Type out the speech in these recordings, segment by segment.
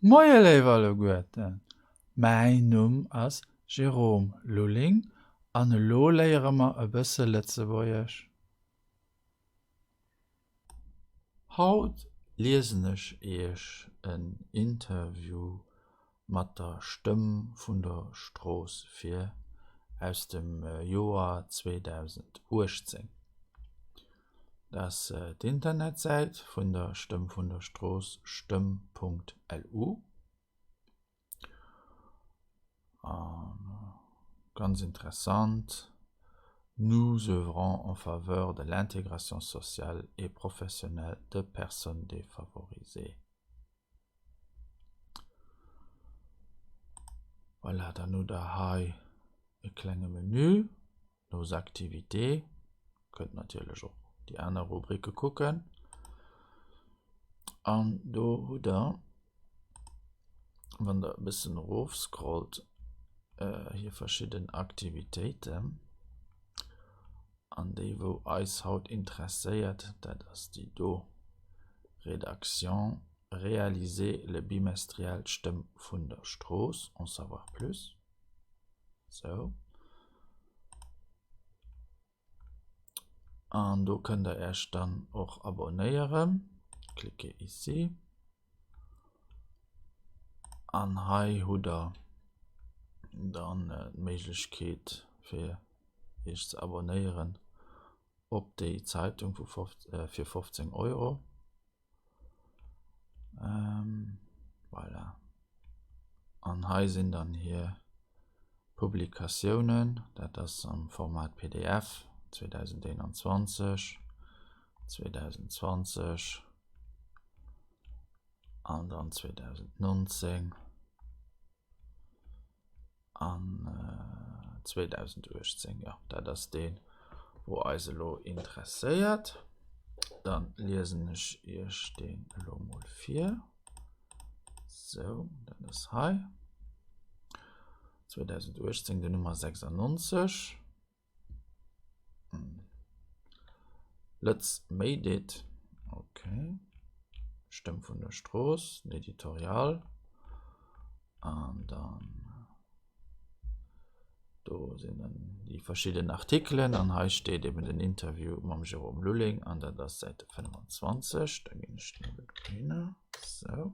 Moie léif alleguerten, mäin Numm ass Jérôme Lulling an elo léiere mer e bësse Lëtzebuergesch. Haut liesen ech iech en Interview mat der Stëmm vun der Strooss vir aus dem Joer 2018. Dat ass d'Internetsäit vun der Stëmm vun der Strooss, stëmm.lu. Ganz interessant, Nous œuvrons en faveur de l'intégration sociale et professionnelle de personnes défavorisées. Voilà, dann hutt der hei e klenge Menü, Nos activités. Kënnt natierlech och déi aner Rubrike kucken. An do hutt der, wann der e bëssen erofscrollt, hir verschidden Aktivitéiten. An déi wou eis haut interesséiert, dat ass déi do, Rédaction, Réaliser le bimestriel Stëmm vun der Strooss, En savoir plus. Sou. An do kënnt der Iech dann och abonéieren. Cliquez ici. An hei hutt der dann d'Méiglechkeet fir Iech ze abonéieren op déi Zeitung vu fir 15 Euro. Voilà. An hei sinn dann hir Publikatiounen, dat ass am Format pdf 2021, 2020 an dann 2019. An 2018, jo, dat ass deen, wou eis elo interesséiert. Dann liesen ech iech deen elo mol vir. Sou, dat ass hei. 2018, den Nummer 96. Lëtz made it, ok. Stëmm vun der Strooss, den Editorial. An dann do sinn dann déi verschidden Artikelen an hei steet eben den Interview mam Jérôme Lulling an dat ass Säite 25. Da ginn ech den elo dohinner. Sou.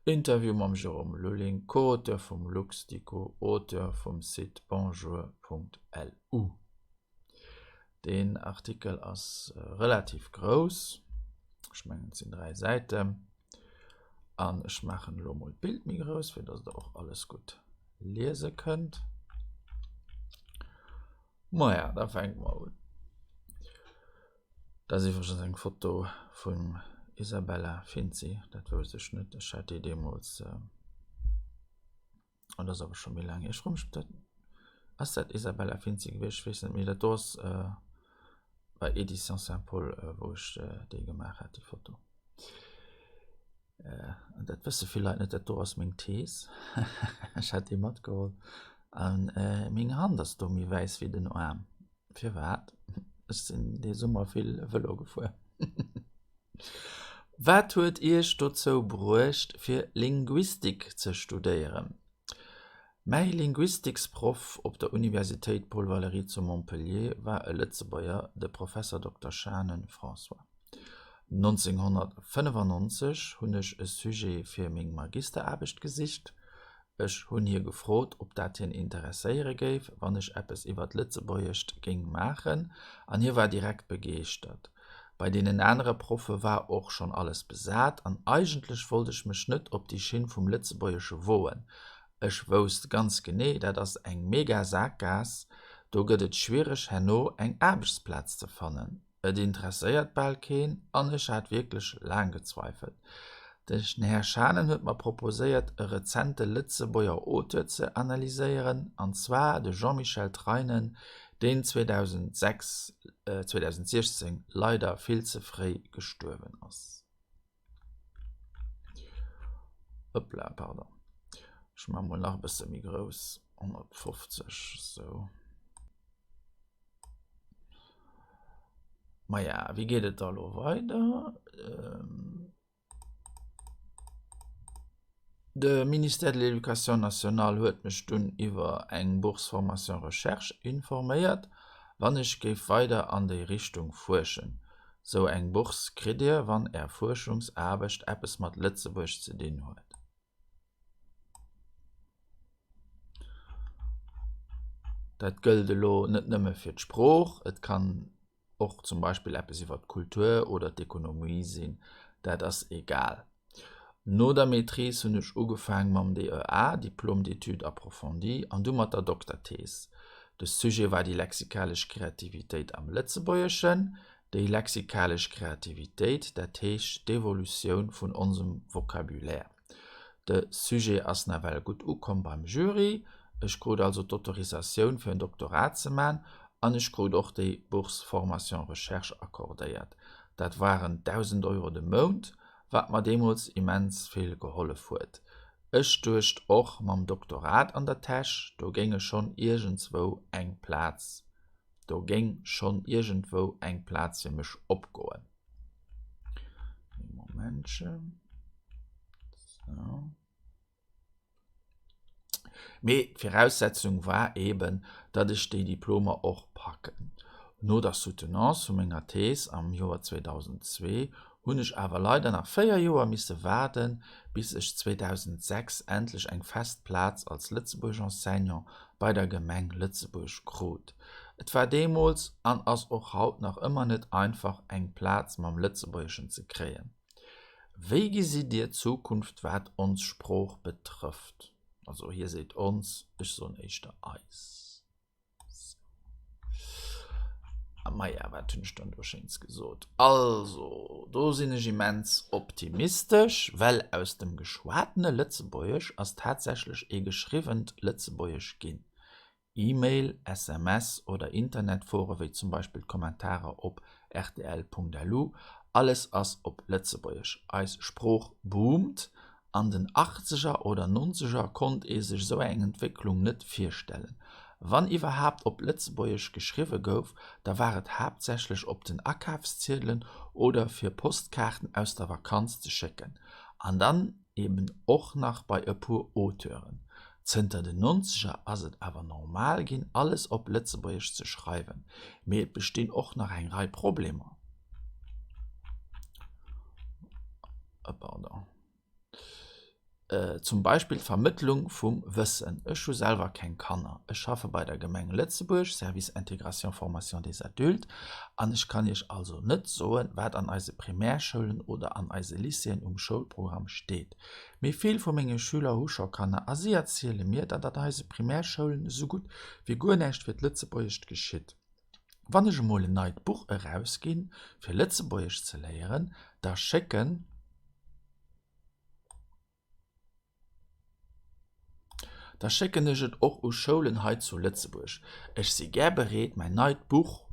Interview mam Jérôme Lulling, Co-Auteur vum Luxdico, Auteur vum Site bonjour.lu. Deen Artikel ass relativ grouss, ech mengen et sinn 3 Säiten, an ech maachen elo mol d'Bild méi grouss, fir datt der och alles gutt liese kënnt. Maja, da fänke mer un. Dat ass iwwregens eng Foto vum Isabella Finzi, dat wousst ech net. Ech hat déi deemools, oh dat ass awer scho méi laang hier, ech froe mech ob dat, ass dat Isabella Finzi gewiescht, ech weess net méi. Dat do ass bei Editions Saint Paul, wou ech déi gemaach hat, déi Foto. An dat wësse vill Leit net, dat do ass meng Thees. Ech hat déi matgeholl an meng Hand ass do méi wäiss wéi den Aarm. Firwat? Ech sinn dee Summer vill Vëlo gefuer. Wat huet Iech dozou bruecht, fir Linguistik ze studéieren? Mäi Linguistiksproff op der Universitéit Paul Valéry zu Montpellier war e Lëtzebuerger, de Professer Dokter Schanen François. 1995 hunn ech e Sujet fir meng Magisteraarbecht gesicht. Ech hunn hie gefrot, ob dat hien interesséiere géif, wann ech eppes iwwer d'Lëtzebuergescht géing maachen, an hie war direkt begeeschtert. Bei deenen anere Proffe war och schonn alles besat an eigentlech wollt ech mech net op déi Schinn vum Lëtzebuergesche woen. Ech wousst ganz genee, dat ass eng mega Saakgaass, do gëtt et schwiereg herno eng Aarbechtsplaz ze fannen. Et interesséiert bal keen an ech hat wierklech laang gezweifelt. Den Här Schanen huet mer proposéiert, e rezente Lëtzebuerger Auteur ze analyséieren, an zwar de Jean-Michel Treinen, deen 2006, 2016 leider vill ze fréi gestuerwen ass. Hoppla, pardon. Ech maache mol nach e bësse méi grouss, 150, sou. Maja, wéi geet et da elo weider? De Ministère de l'Éducation nationale huet mech dunn iwwer eng Bourse formation recherche informéiert, wann ech géif weider an déi Richtung fuerschen. Sou eng Bourse kritt Dir, wann Är Fuerschungsaarbecht eppes mat Lëtzebuerg ze dinn huet. Dat gëllt elo net nëmme fir d'Sprooch, et kann och zum Beispill eppes iwwer d'Kultur oder d'Ekonomie sinn, dat ass egal. No der Maîtrise hunn ech ugefaang mam DEA, Diplôme d'études approfondies, an du mat der Dokterthees. De Sujet war déi lexikalesch Kreativitéit am Lëtzebuergeschen. Déi lexikalesch Kreativitéit, dat heescht d'Evolutioun vun onsem Vocabulaire. De Sujet ass nawell gutt ukomm beim Jury. Ech krut also d'Autorisatioun fir en Doktorat ze man an ech krut och déi Bourse formation recherche accordéiert. Dat waren 1.000 Euro de Mount, wat mer deemools immens vill gehollef huet. Ech duecht och, mam Doktorat an der Täsch, do géinge schonn iergendswou eng Plaz, do géing schonn iergendwou eng Plaz fir mech opgoen. Ee Momentchen. So. Mee d'Viraussetzung war eben, datt ech déi Diplomer och packen. No der Soutenance vu menger Thees am Joer 2002 hunn ech awer leider nach 4 Joer misse waarden, bis ech 2006 endlech eng fest Plaz als Lëtzebuergesch-Enseignant bei der Gemeng Lëtzebuerg krut. Et war deemools an ass och haut nach ëmmer net einfach eng Plaz mam Lëtzebuergeschen ze kréien. Wéi gesitt Dir d'Zukunft wat ons Sprooch betrëfft? Also hie seet ons, ech soen éischter eis. Maja, wat hunn ech dann do Schéins gesot? Also, do sinn ech immens optimistesch, well aus dem geschwatene Lëtzebuergesch ass tatsächlech ee geschriwwent Lëtzebuergesch ginn. E-Mail, SMS oder Internetfore wéi zum Beispill d'Kommentarer op rtl.lu, alles ass op Lëtzebuergesch. Eis Sprooch boomt. An den Achtzeger oder Nonzeger konnt ee sech sou eng Entwécklung net virstellen. Wann iwwerhaapt op Lëtzebuergesch geschriwwe gouf, da war et haaptsächlech op den Akafsziedelen oder fir Postkaarten aus der Vakanz ze schécken. An dann eben och nach bei e puer Auteuren. Zënter den Nonzeger ass et awer normal ginn, alles op Lëtzebuergesch ze schreiwen. Mee et bestinn och nach eng Rei Problemer. Pardon. Zum Beispill d'Vermëttlung vum Wëssen. Ech hu selwer keng Kanner. Ech schaffe bei der Gemeng Lëtzebuerg, Service Intégration Formation des Adultes, an ech kann Iech also net soen, wat an eise Primärschoulen oder an eise Lycéeën um Schoulprogramm steet. Mee vill vu menge Schüler hu scho Kanner a si erziele mir, datt an eise Primärschoulen esou gutt wéi guer näischt fir d'Lëtzebuergescht geschitt. Wann ech emol en neit Buch erausginn, fir Lëtzebuergesch ze léieren, da schécken. Da schécken ech et och u Schoulen hei zu Lëtzebuerg. Ech si gär bereet, mäin neit Buch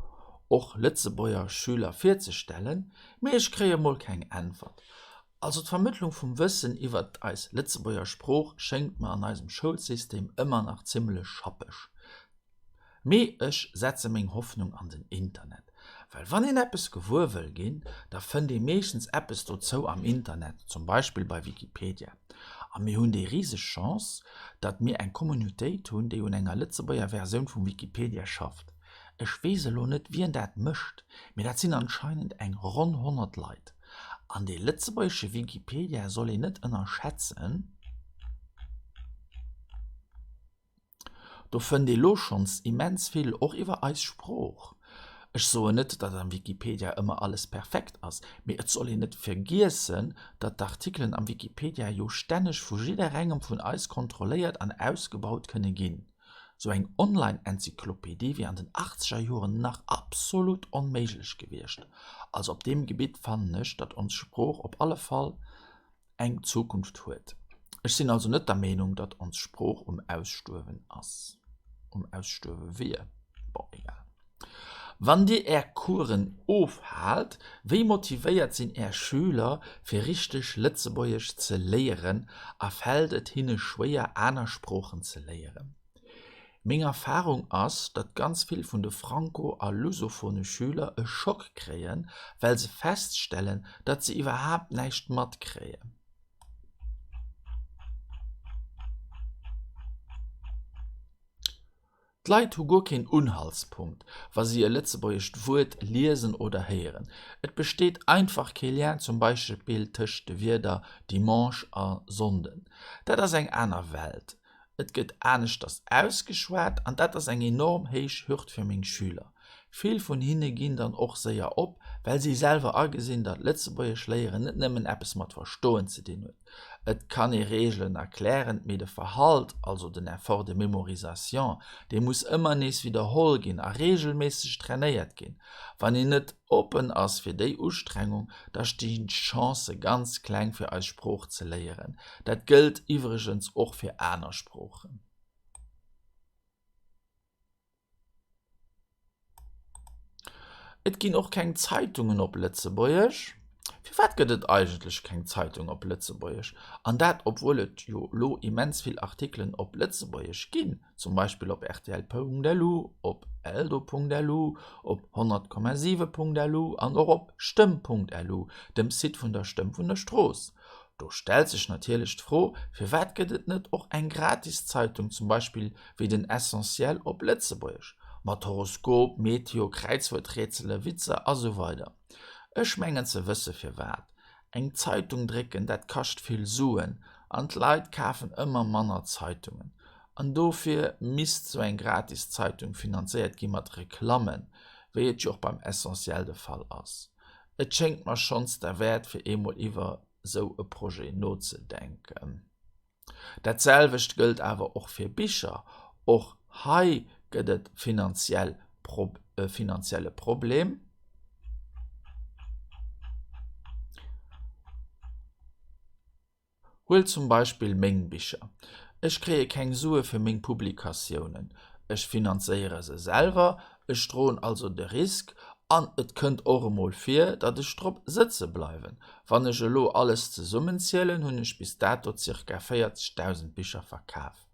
och Lëtzebuerger Schüler virzestellen, mee ech kréie mol keng Äntwert. Also d'Vermëttlung vum Wëssen iwwert eis Lëtzebuerger Sprooch schéngt mer an eisem Schoulsystem ëmmer nach zimmlech schappeg. Mee ech setze meng Hoffnung an den Internet. Well wann een eppes gewuer wëll ginn, da fënnt ee meeschtens eppes dozou am Internet, zum Beispill bei Wikipedia. A mir hunn déi riseg Chance, datt mir eng Communautéit hunn, déi un enger Lëtzebuerger Versioun vum Wikipedia schafft. Ech weess elo net, wien dat mécht, mee dat sinn anscheinend eng ronn 100 Leit. An dee lëtzebuergesche Wikipedia soll een net ënnerschätzen. Do fënnt ee lo schonns immens vill, och iwwer eis Sprooch. Ech soen net, datt am Wikipedia ëmmer alles perfekt ass, mee et soll een net vergiessen, datt d'Artikelen am Wikipedia jo stänneg vu jidderengem vun eis kontrolléiert an ausgebaut kënne ginn. Sou eng Online-Enzyklopedie wier an den achtzeger Joren nach absolut onméiglech gewiescht. Also op deem Gebitt fannen ech, datt ons Sprooch op alle Fall eng Zukunft huet. Ech sinn also net der Meenung, datt ons Sprooch um Ausstuerwen ass, um Ausstuerwe wier. Bon, egal. Wann Dir Är Coursen ofhaalt, wéi motivéiert sinn Är Schüler, fir richteg Lëtzebuergesch ze léieren a fält et hinne schwéier, aner Sproochen ze léieren? Meng Erfarung ass, datt ganz vill vun de franco a lusophone Schüler e Schock kréien, well se feststellen, datt se iwwerhaapt näischt matkréien. D'Leit hu guer keen Unhaltspunkt, wa si e lëtzebuergescht Wuert liesen oder héieren. Et besteet einfach kee Lien zum Beispill tëscht de Wierder Dimanche a Sonnden. Dat ass eng aner Welt. Et gëtt aneschters ausgeschwat an dat ass eng enorm héich Hürd fir meng Schüler. Vill vun hinne ginn dann och séier op, well si selwer agesinn, datt Lëtzebuergesch léieren net nëmmen eppes mat Verstoen ze dinn huet. Et kann ee Reegelen erklären, mee de Verhalt, also den Effort de mémorisation, dee muss ëmmer nees widderholl ginn a reegelméisseg trainéiert ginn. Wann een net oppen ass fir déi Ustrengung, da stinn d'Chancë ganz kleng fir eis Sprooch ze léieren. Dat gëllt iwwregens och fir aner Sproochen. Et ginn och keng Zeitungen op Lëtzebuergesch. Firwat gëtt et eigentlech keng Zeitung op Lëtzebuergesch? An dat obwuel et jo lo immens vill Artikelen op Lëtzebuergesch ginn, zum Beispill op rtl.lu, op eldo.lu, op 100,7.lu an och op stëmm.lu, dem Site vun der Stëmm vun der Strooss. Do stellt sech natierlech d'Fro, firwat gëtt et net och eng gratis Zeitung, zum Beispill wéi den Essentiel op Lëtzebuergesch, mat Horoskop, Meteo, Kräizwuerträtsele, Witzer a sou weider. Ech mengen ze wësse firwat. Eng Zeitung drécken, dat kascht vill Suen an d'Leit kafen ëmmer manner Zeitungen. An dofir misst sou eng gratis Zeitung finanzéiert gi mat Reklammen, wéi et jo och beim Essentiel de Fall ass. Et schéngt mer schonns derwäert fir eemol iwwer esou e Projet nozedenken. Dat selwecht gëllt awer och fir Bicher. Och hei gëtt et finanziell e finanzielle Problem. Huel zum Beispill meng Bicher. Ech kréie keng Sue fir meng Publikatiounen. Ech finanzéiere se selwer, ech droen also de Risk an et kënnt och emol vir, datt ech drop sëtze bleiwen. Wann ech elo alles zesummenzielen, hunn ech bis dato zirka 40.000 Bicher verkaf.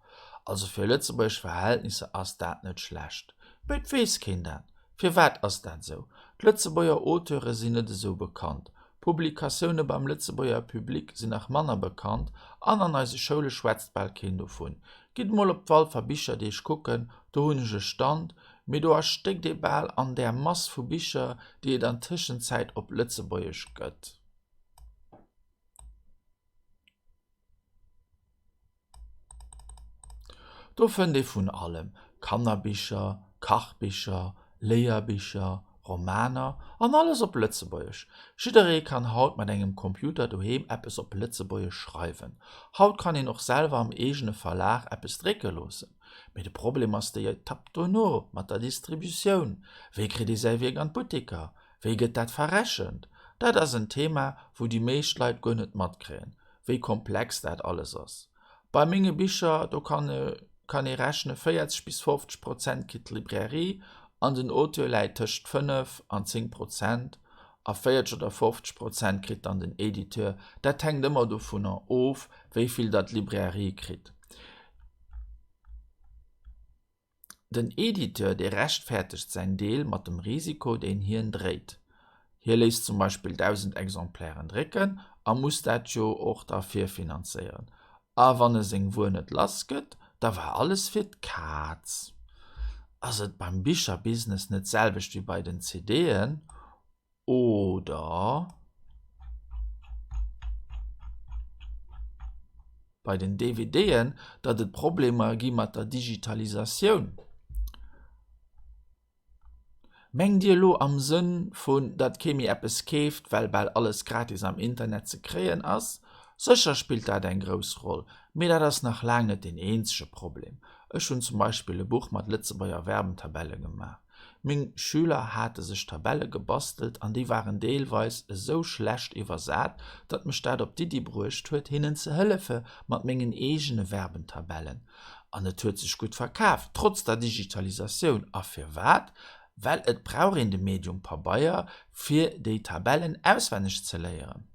Also fir lëtzebuergesch Verhältnisser ass dat net schlecht. Mee et weess keen dat. Firwat ass dat esou? D'Lëtzebuerger Auteure sinn net esou bekannt. Publikatioune beim Lëtzebuerger Public sinn nach manner bekannt an an eise Schoule schwätzt bal keen dovun. Gitt mol op d'Walfer Bicherdeeg kucken, do hunn ech e Stand, mee do erstéckt ee bal an där Mass vu Bicher, déi et an Tëschenzäit op Lëtzebuergesch gëtt. Do fënnt ee vun allem, Kannerbicher, Kachbicher, Léierbicher, Romaner an alles op Lëtzebuergesch. Jidderee kann haut mat engem Computer doheem eppes op Lëtzebuergesch schreiwen. Haut kann een och selwer am eegene Verlag eppes drécke loossen. Mee de Problem ass déi Etapp dono mat der Distributioun. Wéi kritt ee säi Wierk an d'Butteker? Wéi gëtt dat verrechent? Dat ass en Thema, wou déi meescht Leit guer net matkréien, wéi komplex dat alles ass. Bei menge Bicher, do kann kann ee rechne 40 bis 50 Prozent kritt d'Librairie an den Auteur läit tëscht 5 an 10 Prozent a 40 oder 50 Prozent kritt dann den Editeur. Dat hänkt ëmmer dovunner of, wéi vill datt d'Librairie kritt. Den Editeur, dee rechtfäertegt säin Deel mat dem Risiko, deen hien dréit. Hie léisst zum Beispill 1.000 Exemplairen drécken a muss dat jo och da virfinanzéieren. A wann e seng Wuer net lass gëtt, da war alles fir d'Kaz. Ass et beim Bicherbusiness net d'selwecht wéi bei den CDen? Oder bei den DVDen, datt et Problemer gi mat der Digitalisatioun. Mengt Dir elo am Sënn vun, datt kee méi eppes keeft, well bal alles gratis am Internet ze kréien ass? Sécher spillt dat eng grouss Roll, mee dat ass nach laang net deen eenzege Problem. Ech hunn zum Beispill e Buch mat Lëtzebuerger Verbentabelle gemaach. Meng Schüler hate sech Tabelle gebastelt an déi waren deelweis esou schlecht iwwersat, datt mech dat op d'Iddi bruecht huet, hinnen ze hëllefe mat mengen eegene Verbentabellen. An et huet sech gutt verkaf, trotz der Digitalisatioun. A firwat? Well et brauch een de Medium Pabeier, fir déi Tabellen auswenneg ze léieren.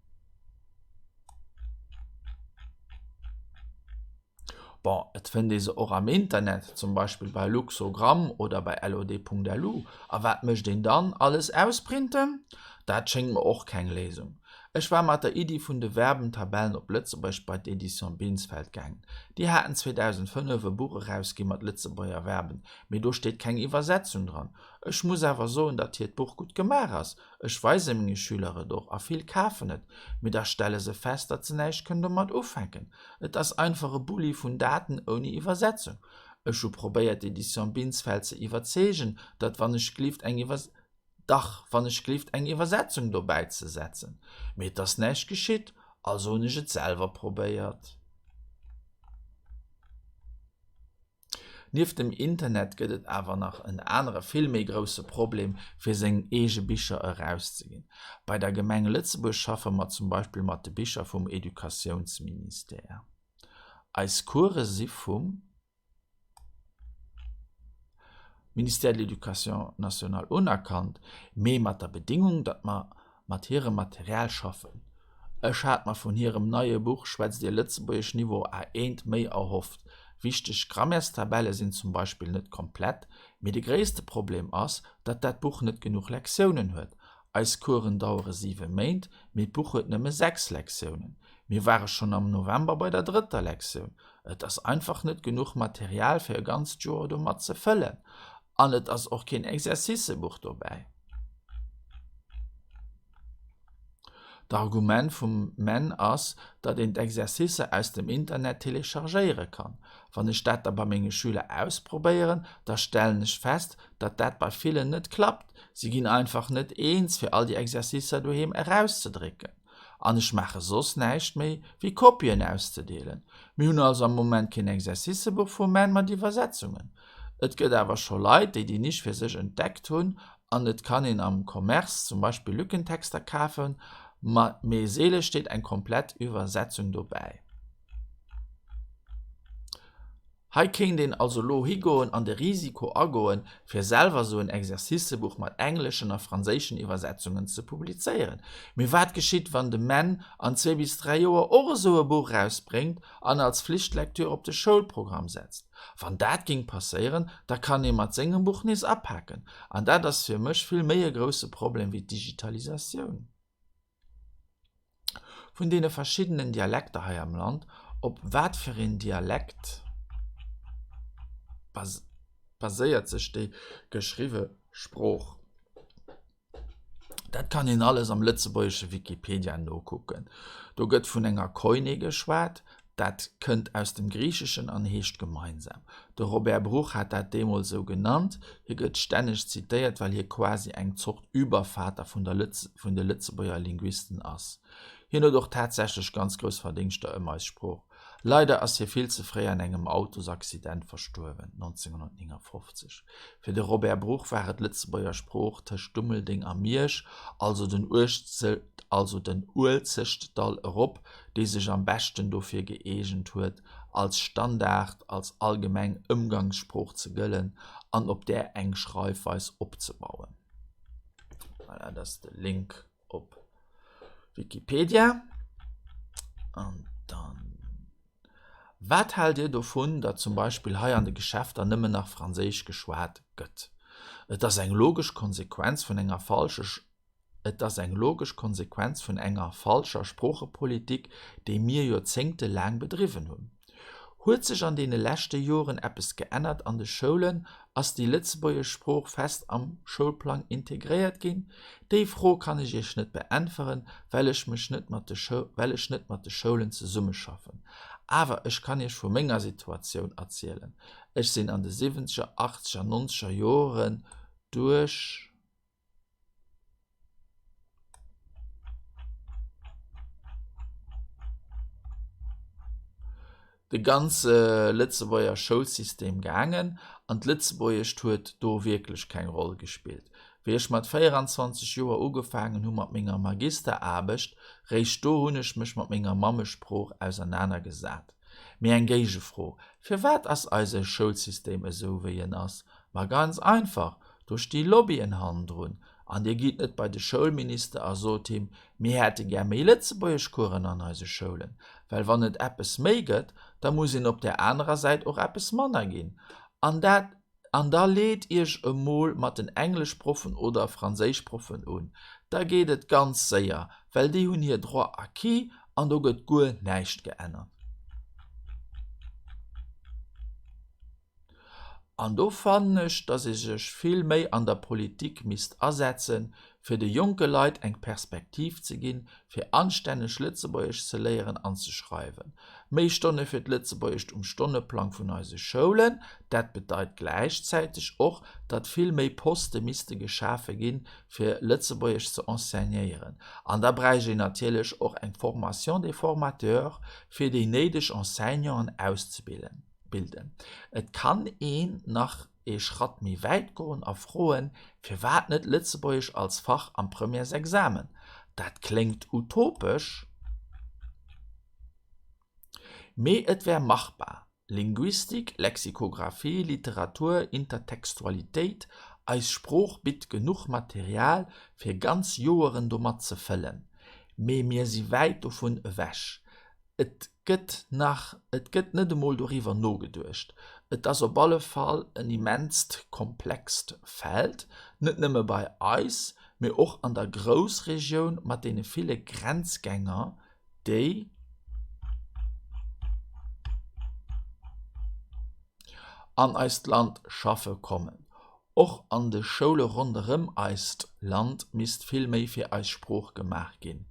Bon, et fënnt ee se och am Internet, zum Beispill bei Luxogramm oder bei lod.lu. A wat mécht een dann? Alles ausprinten? Dat schéngt mer och keng Léisung. Ech war mat der Iddi vun de Verbentabellen op Lëtzebuergesch bei d'Éditions Binsfeld gaangen. Déi haten 2005 e Buch erausgi mat Lëtzebuerger Verben, mee do steet keng Iwwersetzung dran. Ech muss awer soen, datt hiert Buch gutt gemaach ass. Ech weise menge Schüler et och, a vill kafen et, mee da stelle se fest, datt se näischt kënnen domat ufänken. Et ass einfach e Bulli vun Daten ouni Iwwersetzung. Ech hu probéiert d'Éditions Binsfeld ze iwwerzeegen, datt wann ech glift eng Iwwer dach wann ech glift eng Iwwersetzung dobäi ze setzen, mee et ass näischt geschitt, also hunn ech et selwer probéiert. Nieft dem Internet gëtt et awer nach en anere vill méi grousse Problem fir seng eege Bicher erauszeginn. Bei der Gemeng Lëtzebuerg schaffe mer zum Beispill mat de Bicher vum Educatiounsministère. Eis Course si vum. Ministère de l'Éducation nationale unerkannt, mee mat der Bedingung, datt mer mat hirem Material schaffen. Ech hat mer vun hirem neie Buch Schwätzt Dir Lëtzebuergesch Niveau A1 méi erhofft. Wichteg Grammaires-Tabelle sinn zum Beispill net komplett. Mee de gréisste Problem ass, datt dat Buch net genuch Lektiounen huet. Eis Coursen dauere 7 Méint, mee d'Buch huet nëmme 6 Lektiounen. Mir ware schonn am November bei der drëtter Lektioun. Et ass einfach net genuch Material fir e ganzt Joer domat ze fëllen. An et ass och keen Exercicebuch dobäi. D'Argument vum men ass, datt een d'Exercicer aus dem Internet telechargéiere kann. Wann ech dat da bei menge Schüler ausprobéieren, da stellen ech fest, datt dat bei villen net klappt. Si ginn einfach net eens, fir all déi Exercicer doheem erauszedrécken. An ech maache soss näischt méi, wéi Kopien auszedeelen. Mir hunn also am Moment keen Exercicebuch vum men mat Iwwersetzungen. Et gëtt awer scho Leit, déi déi Nisch fir sech entdeckt hunn an et kann een am Commerce zum Beispill Lückentexter kafen, mee seele steet eng komplett Iwwersetzung dobäi. Hei kéint een also lo higoen an de Risiko agoen, fir selwer sou en Exercicebuch mat engleschen a franséischen Iwwersetzungen ze publizéieren. Mee wat geschitt, wann de men an zwee bis dräi Joer och esou e Buch erausbréngt an als Flichtlektür op de Schoulprogramm setzt? Wann dat géing passéieren, da kann ee mat sengem Buch nees apaken. An dat ass fir mech vill méi e grousse Problem wéi d'Digitalisatioun. Vun deene verschiddenen Dialekter hei am Land, op wat fir een Dialekt baséiert sech déi geschriwwe Sprooch? Dat kann een alles am lëtzebuergesche Wikipedia nokucken. Do gëtt vun enger Koine geschwat, dat kënnt aus dem Griicheschen an heescht gemeinsam. De Robert Bruch hat dat deemools esou genannt. Hie gëtt stänneg zitéiert, well hie quasi eng Zort Übervater vun der vun de Lëtzebuerger Linguisten ass. Hien huet och tatsächlech ganz grouss Verdéngschter ëm eis Sprooch. Leider ass hie vill ze fréi an engem Autosaccident verstuerwen, 1959. Fir de Robert Bruch war et d'Lëtzebuerger Sprooch tëscht Dummeldeng a Miersch, also den also den Uelzechtdall erop, déi sech am beschten dofir gëeegent huet, als Standard, als allgemeng Ëmgangssprooch ze gëllen an op där eng Schreifweis opzebauen. Voilà, dat ass de Link op Wikipedia. An dann, Wat haalt Dir dovun, datt zum Beispill hei an de Geschäfter nëmmen nach Franséisch geschwat gëtt? Et ass eng logesch Konsequenz vun enger falsche Et ass eng logesch Konsequenz vun enger falscher Sproochepolitik, déi mir joerzéngtelaang bedriwwen hunn. Huet sech an deene leschte Joren eppes geännert an de Schoulen? Ass déi lëtzebuergesch Sprooch fest am Schoulplang integréiert ginn? Déi Fro kann ech Iech net beäntweren, well ech mech net mat de well ech net mat de Schoulen zesummeschaffen. Awer ech kann Iech vu menger Situatioun erzielen. Ech sinn an de siwwenzeger, achtzeger, nonzeger Joren duerch. De ganze Lëtzebuerger Schoulsystem gaangen an d'Lëtzebuergescht huet do wierklech keng Roll gespillt. Wéi ech mat 24 Joer ugefaangen hu mat menger Magisteraarbecht, réischt do hunn ech mech mat menger Mammesprooch ausernanergesat. Mee eng Géigefro, Firwat ass eise Schoulsystem esou wéi en ass? Ma ganz einfach, do sti Lobbyen hannendrun. An Dir gitt net bei de Schoulminister a sot him, mir hätte gär méi Lëtzebuergeschcoursen an eise Schoulen. Well wann et eppes méi gëtt, da muss een op där anerer Säit och eppes manner ginn. An dat, an da leet Iech emol mat den Engleschproffen oder Franséischproffen un. Da geet et ganz séier, well déi hunn hir Droits acquis an do gëtt guer näischt geännert. An do fannen ech, datt ee sech vill méi an der Politik misst asetzen, fir de jonke Leit eng Perspektiv ze ginn, fir anstänneg Lëtzebuergesch ze léieren an ze schreiwen. Méi Stonne fir d'Lëtzebuergescht um Stonneplang vun eise Schoulen, dat bedeit gläichzäiteg och, datt vill méi Poste misste geschafe ginn, fir Lëtzebuergesch ze enseignéieren. An da bräicht een natierlech och eng Formation des formateurs, fir déi néideg Enseignanten auszebilden. Bilden. Et kann een nach ee Schratt méi wäit goen a froen, firwat net Lëtzebuergesch als Fach am Premièresexamen? Dat kléngt utopesch, mee et wär machbar. Linguistik, Lexikographie, Literatur, Intertextualitéit, eis Sprooch bitt genuch Material, fir ganz Joeren domat ze fëllen. Mee mir si wäit dovun ewech. Et gëtt nach, et gëtt net emol doriwwer nogeduecht. Et ass op alle Fall en immenst komplext Feld, net nëmme bei eis, mee och an der Groussregioun mat deene ville Grenzgänger, déi an eist Land schaffe kommen. Och an de Schoule ronderëm eist Land misst vill méi fir eis Sprooch gemaach ginn.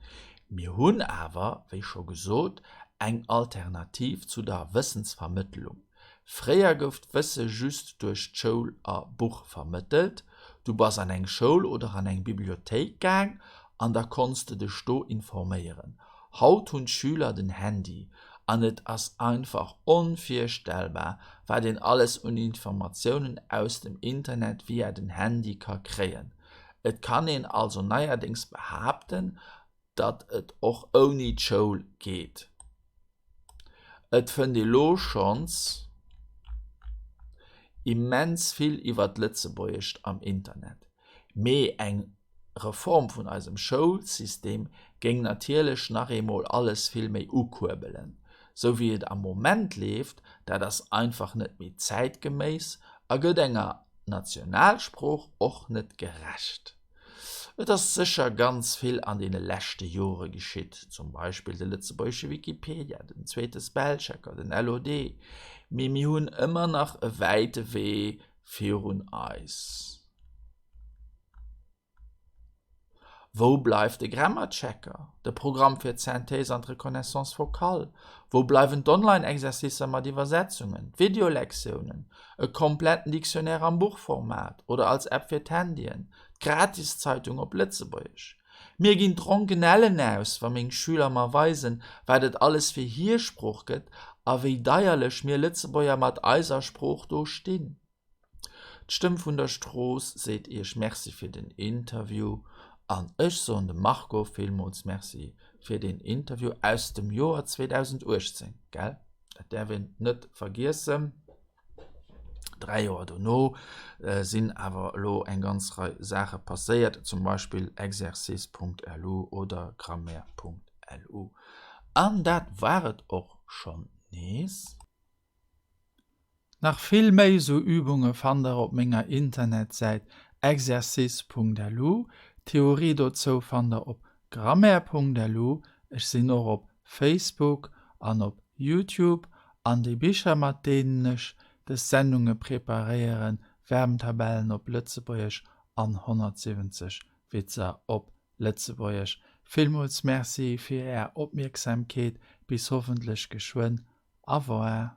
Mir hunn awer, wéi scho gesot, eng Alternativ zu der Wëssensvermëttlung. Fréier gouf d'Wësse just duerch d'Schoul a Buch vermëttelt. Du bass an eng Schoul oder an eng Bibliothéik gaang an da konns de dech do informéieren. Haut hunn d'Schüler den Handy an et ass einfach onvirstellbar, wat een alles un Informatiounen aus dem Internet via den Handy ka kréien. Et kann een also neierdéngs behaapten, datt et och ouni d'Schoul geet. Et fënnt ee lo schonns immens vill iwwer d'Lëtzebuergescht am Internet, mee eng Reform vun eisem Schoulsystem géing natierlech nach eemol alles vill méi ukuerbelen. Sou wéi et am Moment leeft, dat ass einfach net méi zäitgeméiss a gëtt enger Nationalsprooch och net gerecht. Et ass sécher ganz vill an deene leschte Jore geschitt, zum Beispill de lëtzebuergesche Wikipedia, den zweete Spellchecker, den LOD, mee mir hunn ëmmer nach e wäite Wee virun eis. Wou bleift de Grammarchecker, de Programm fir d'Synthèse an d'Reconnaissance vocale? Wou bleiwen d'Online-Exercicer mat Iwwersetzungen, d'Videolektiounen, e kompletten Dictionnaire am Buchformat oder als App fir d'Handyen, d'Gratiszeitung op Lëtzebuergesch? Mir ginn d'Dronkenellen aus, wa meng Schüler mer weisen, wat et alles fir hir Sprooch gëtt a wéi deierlech mir Lëtzebuerger mat eiser Sprooch do stinn. D'Stëmm vun der Strooss seet Iech Merci fir den Interview an ech soen dem Marco villmools Merci fir deen Interview aus dem Joer 2018, gell? Dat däerf een net vergiessen. 3 Joer dono sinn awer elo eng ganz Rei Saache passéiert, zum Beispill exercice.lu oder grammaire.lu. An dat war et och schonn nees. Nach vill méi sou Übunge fannt der op menger Internetsäit exercice.lu. D'Theorie dozou fannt der op grammaire.lu. Ech sinn och op Facebook an op Youtube. An déi Bicher mat deenen ech des Sendunge preparéieren, Verbentabellen op Lëtzebuergesch an 170 Witzer op Lëtzebuergesch. Villmools Merci fir är Opmierksamkeet. Bis hoffentlech geschwënn. Au revoir.